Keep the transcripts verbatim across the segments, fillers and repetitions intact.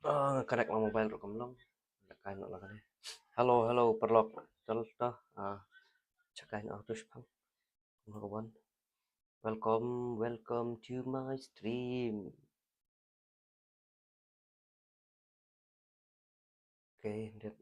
Ah, connect lang mobile ruh kam long. Ïa kai noh lang ne. Hello, hello, paralok. Tal ta. Ah, chakai noh tu shipang. Number one. Welcome, welcome to my stream. Okay, that.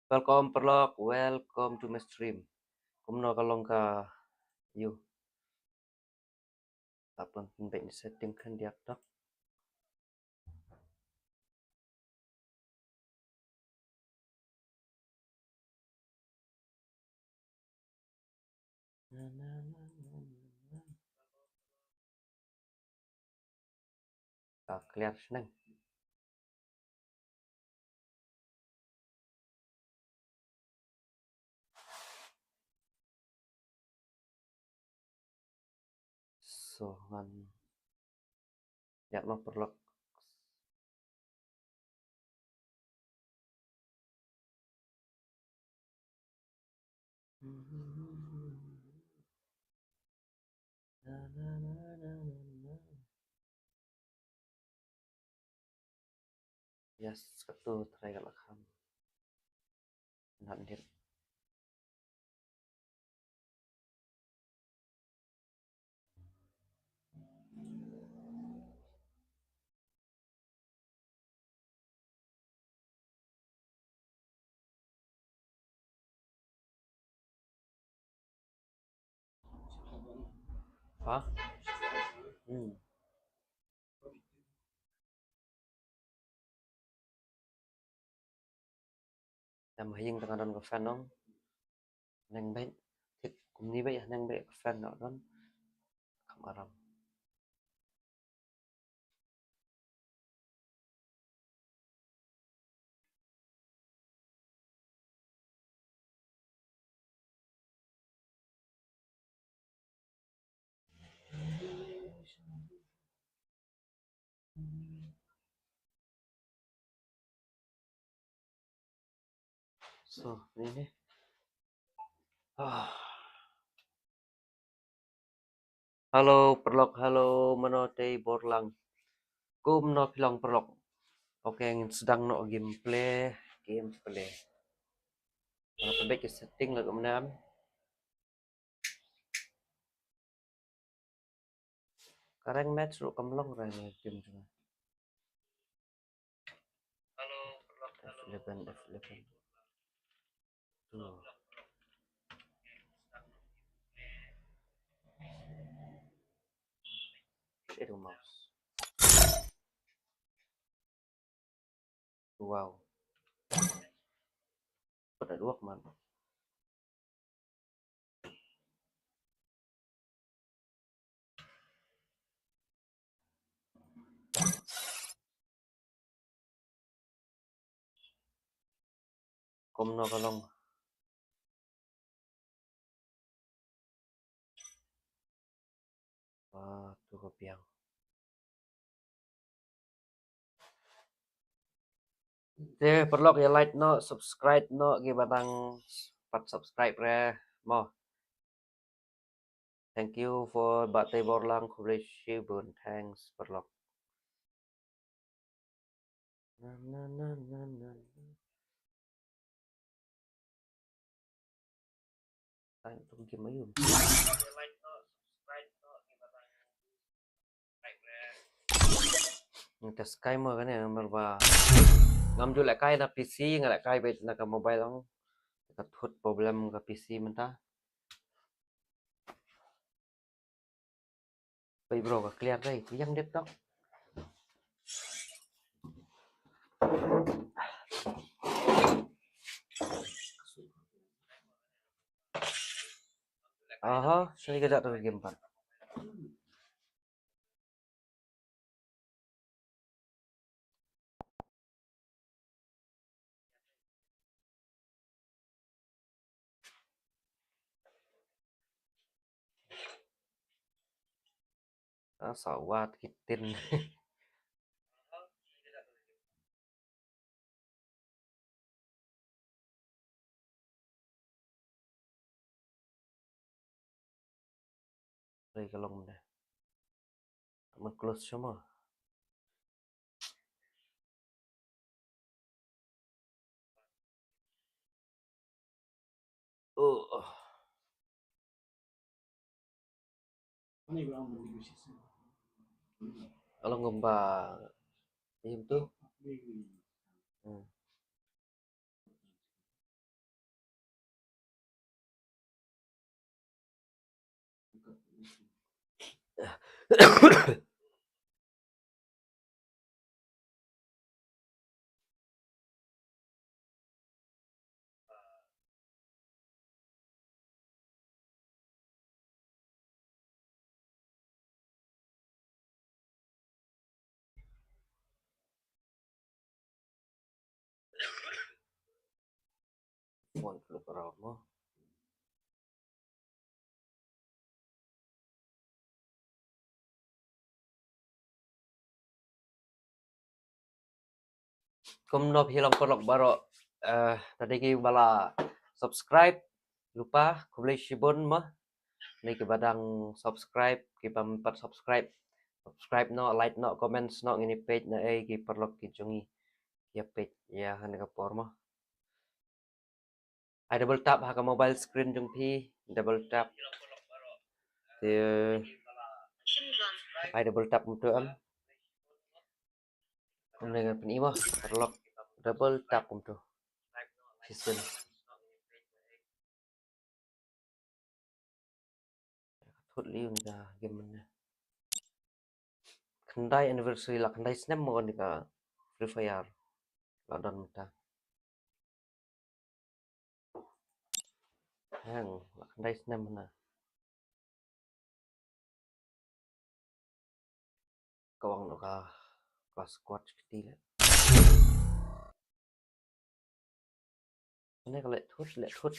Welcome paralok, welcome to my stream. Kumno ka long ka ïa u? Hap ban pynbeit setting khyndiat tok. Ka clear shneng. So, ngan ïa noh paralok. Yes, katto try ka la kham. Nat dit. Ha? Hmm. Em ha ïing tang don ka fan nong. Neng beit. Thik kumne beit neng beit ka fan noh don. Kam aram. So, ini. Ah. Hello, paralok, hello, mano tei bor lang. Kumno phi long paralok. Okay, ngin sdang noh gameplay, gameplay. Nga pynbeit ki setting la kumne. Ka rank match ruh kam long rank match team jong nga. F eleven, F eleven. Tuh. Shadow mouse. Wow. Pada dua kemana? Kumno ka long? Ah, tu ka biang. Te paralok ïa like noh, subscribe noh, kiba dang pat subscribe re mo. Thank you for ba tei bor lang, khublei shibun, thanks paralok. Na, na, na, na, na, na. Ai, tu game ayu. Nga skai mo kane, namar ba ngam ju leh kai na P C, nga leh kai beit na ka mobile ong. Ka thut problem ka P C mynta. Pei bro, ka clear dei, ka ïang dep tok. Aha, sini ka jatuh game pat. Sa wat ki tin. Rei ka long ne. Ka man close sha ma. Oh. Along kumba im tu. Hmm. Phone ka luk around mo. Kumno phi long paralok baroh, eh, ta dei kiba la subscribe, lypa khublei shibun mo. Dei kiba dang subscribe, kiba ym pat subscribe, subscribe noh, like noh, comments noh, ngin ïa peit na ei ki paralok ki jong ngi. Ïa peit ïa ha kane ka por mo. Ai double tap ha ka mobile screen jong phi, double tap. Te ai double tap kumtu em. Kumne ngan pyni mo, paralok, double tap kumtu. Shisien. Thut liu ni ka game ne. Khyndai anniversary la khyndai snem mo ni ka Free Fire. La don mynta. Hang, la khyndai snem na. Ka ong noh ka, ka squad kti le. Ane ka leh thut, leh thut.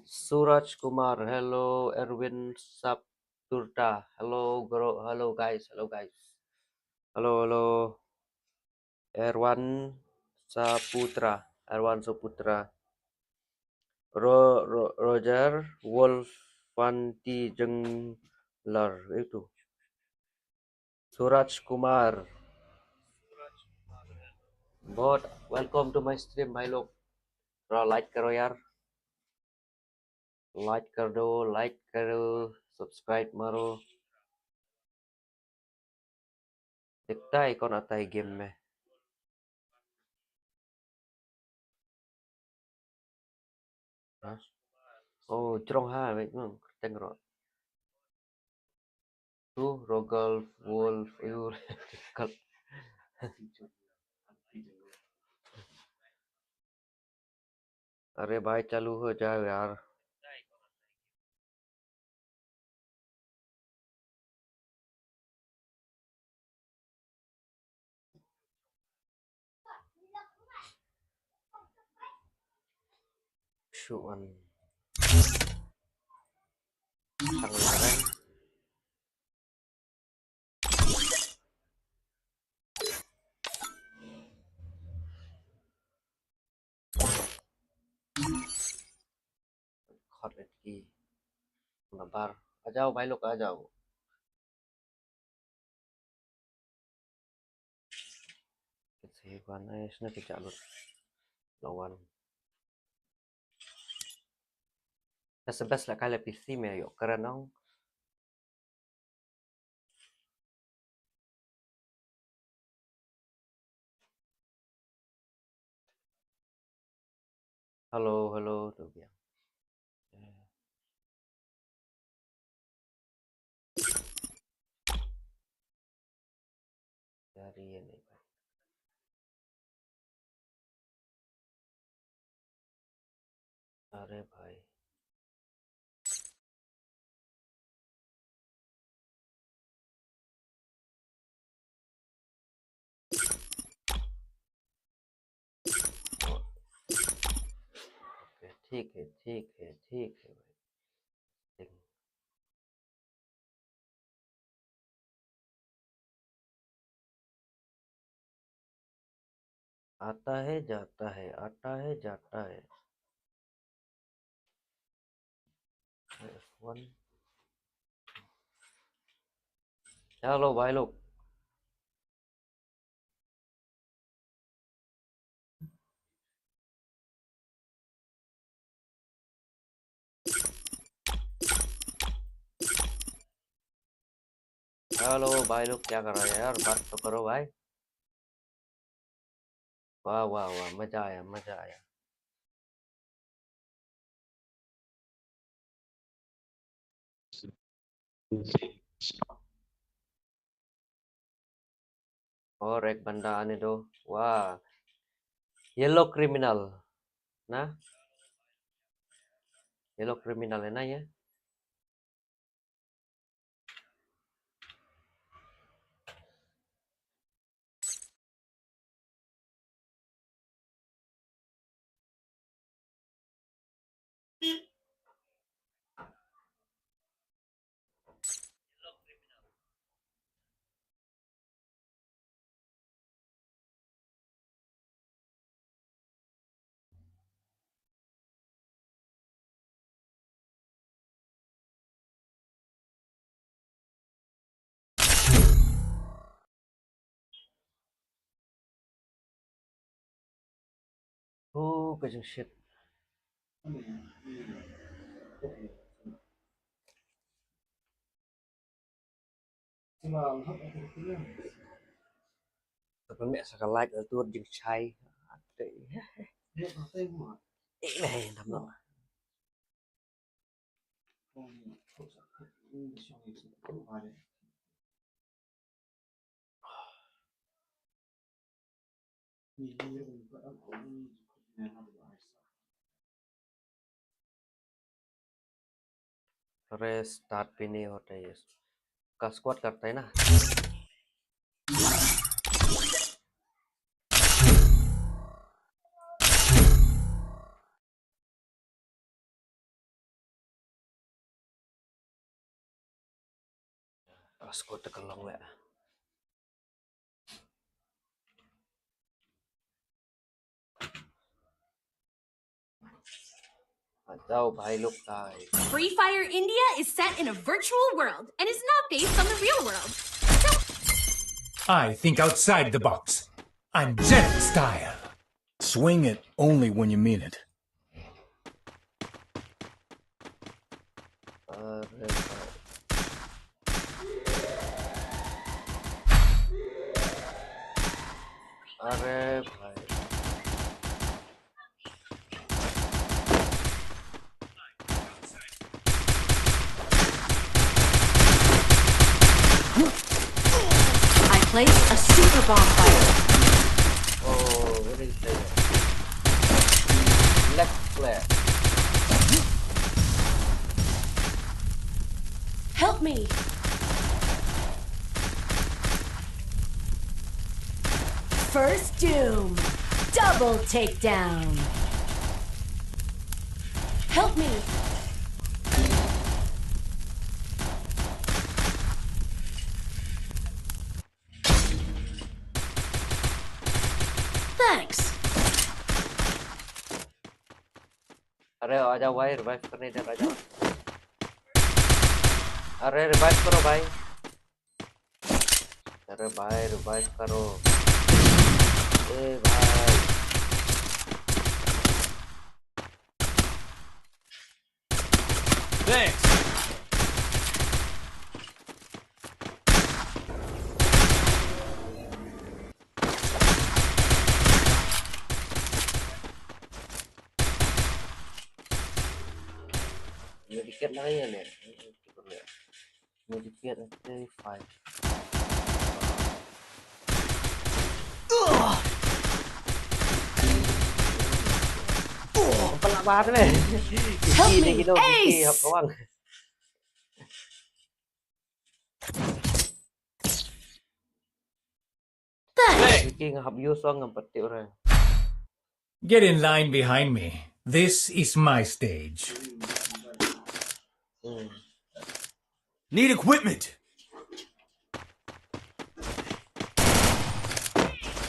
Suraj Kumar, hello. Erwin Sapturta, hello, bro. Hello, guys. Hello, guys. Hello, hello. Erwan Saputra, Erwan Saputra. Ro-, Ro-, Roger Wolf Fanti Jenglar itu. Suraj Kumar. Bot, welcome to my stream, bhai lok. Ro like karo yaar. Like kar do, like karo, subscribe maro. Diktai kon atai game eh. Ha? Oh, jrong ha, wait, mang, kyrteng ro. Tu, Rogal, Wolf, ayu, Rogal. Are bhai, chalu ho jao yaar. Shuan. Sang laren. Khot et ki. Nabar. A jao, bhai lok, a jao. Kit se wan ai sna ki jalo. Lawan. That's the best la kai la P C me yo karen ong. Hello, hello, tu biang. Dari ini. Are bhai. Okay, ठीक है, ठीक है, ठीक है भाई। आता है, जाता है, आता है, जाता है। F one। चलो भाई लोग। हेलो भाई लोग, क्या कर रहे हैं यार? बात तो करो भाई। वाह, वाह, वाह, मजा आया, मजा आया। और एक बंदा आने दो। वाह, येलो क्रिमिनल ना, येलो क्रिमिनल है ना ये। Oh, ka jingshit. Ka pynmih sa ka like tu jingshai. Eh, nai, tam nang. अरे, स्टार्ट भी नहीं होता ये। का स्क्वाड करता है ना। Ka squad te ka long leh. Hajao bhai lok tai. Free Fire India is set in a virtual world and is not based on the real world. I think outside the box. Angelic style. Swing it only when you mean it. अरे भाई। अरे भाई। I placed a super bonfire. Oh, what is that? Left flare. Help me. First doom. Double takedown. Help me. Thanks. अरे आजा भाई, रिवाइव करने इधर आजा। अरे रिवाइव करो भाई। अरे भाई रिवाइव करो। ए भाई। Thanks. Medikit na kaiñ ne. Medikit, okay, fine. Pala ba tu le. Help me, Ace. Hap kawang. Thanks. Vicky ngam hap use ong ngam pat tip re. Get in line behind me. This is my stage. Need equipment.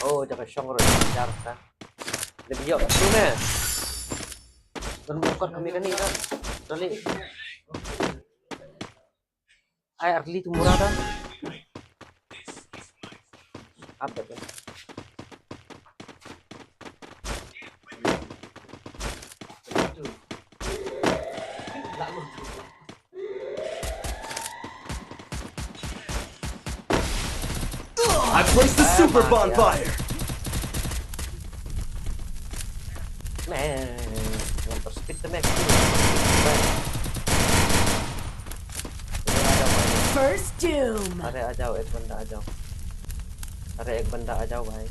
Oh, jaka shong ro jar ta. Lebih yok tu me. Dan bukan kami kani kan. Kali. Ai arli tu murah dah. Apa tu? I placed the super bonfire. Man, ngan speed the max. First doom. अरे आ जाओ एक बंदा आ जाओ. अरे एक बंदा आ जाओ भाई.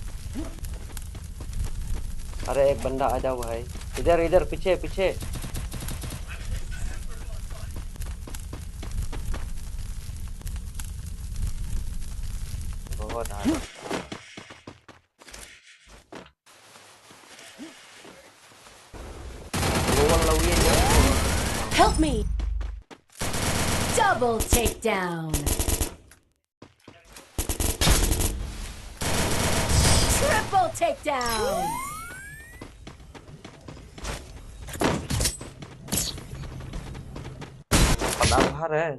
अरे एक बंदा आ जाओ भाई. इधर इधर पीछे पीछे. बहुत आ. Help me! Double takedown! Triple takedown! पता बाहर है.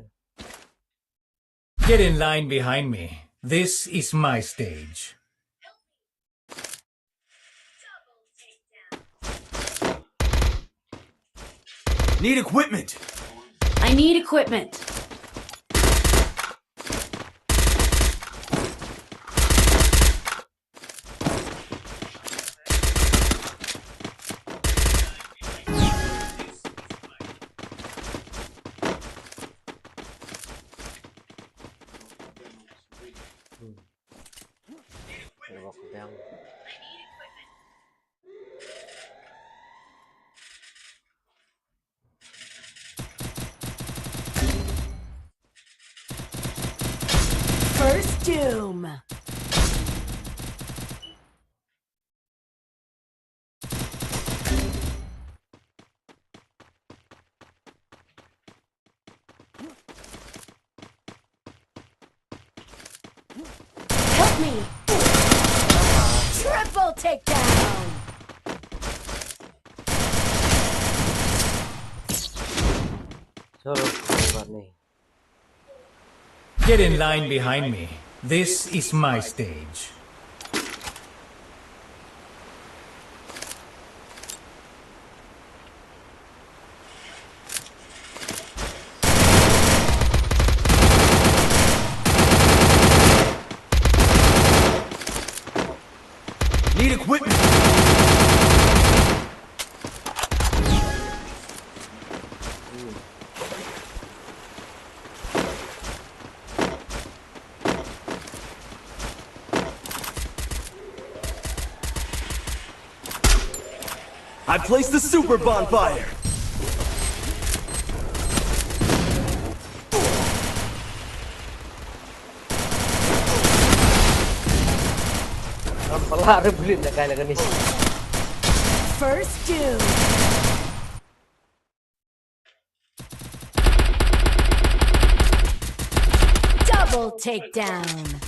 Get in line behind me. This is my stage. Need equipment. I need equipment. First doom. Help me! Triple takedown! Solo, solo ni. Get in line behind me. This is my stage. Need equipment. I placed the super bonfire. Ang pala rebelin na kaya ni. First doom. Double takedown.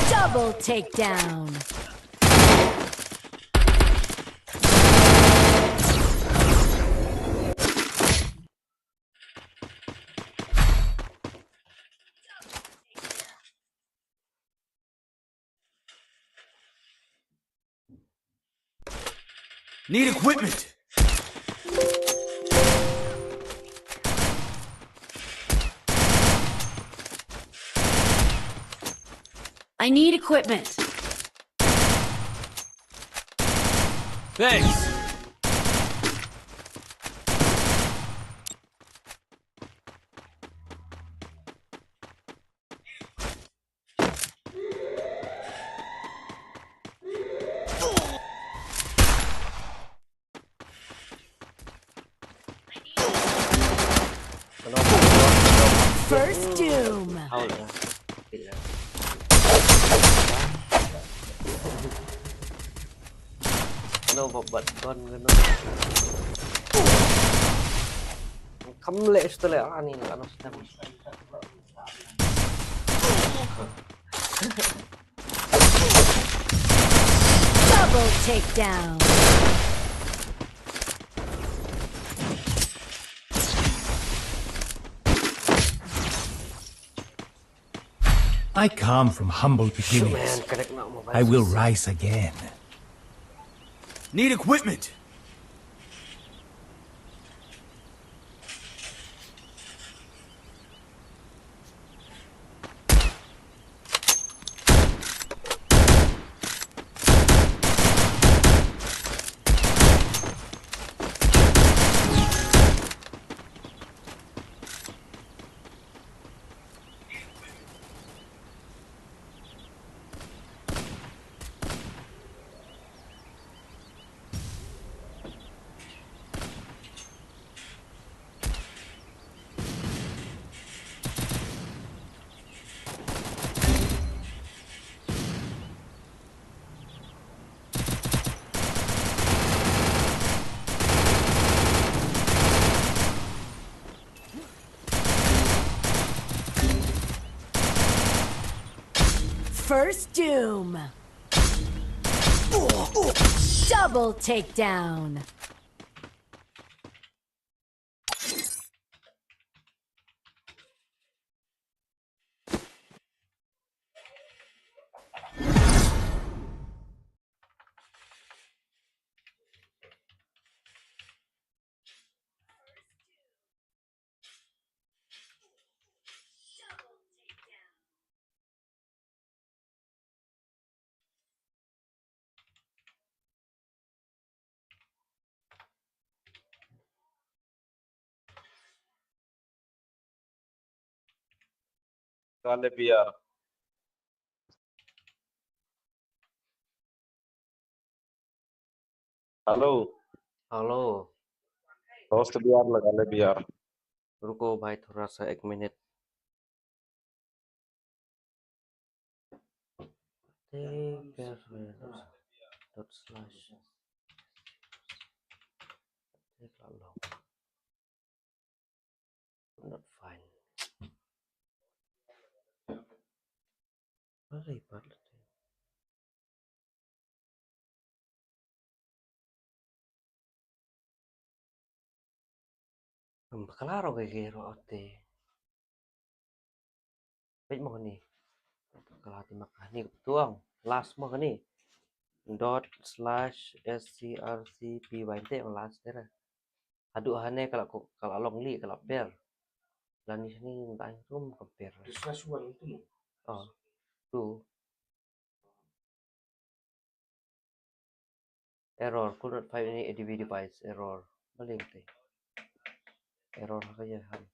Double takedown. Need equipment. I need equipment. Thanks. First doom. Haul ya. Kano ba bat gun kano. Kam leh shuh leh ani kano stem. Double takedown. I come from humble beginnings. I will rise again. Need equipment. First Doom. Double takedown. Kale biar. Hello. Hello. Dost biar la kale biar. रुको भाई, थोड़ा सा एक मिनट। Take care, dot slash. Take a long. Not fine. Ba dei pat la te. Em, bakla ro ke ke ro te. Peit mo kane. Bakla te ma kane tuang. Last mo kane. Dot slash S C R C P Y te last te ra. Haduh hane ka la ko-, ka la long li, ka la per. Lani sini ntai rum ka per. The slash one itu no? Oh. Tu. Error, could not find any A D V device. Error. Maling te. Error ha ka ya han.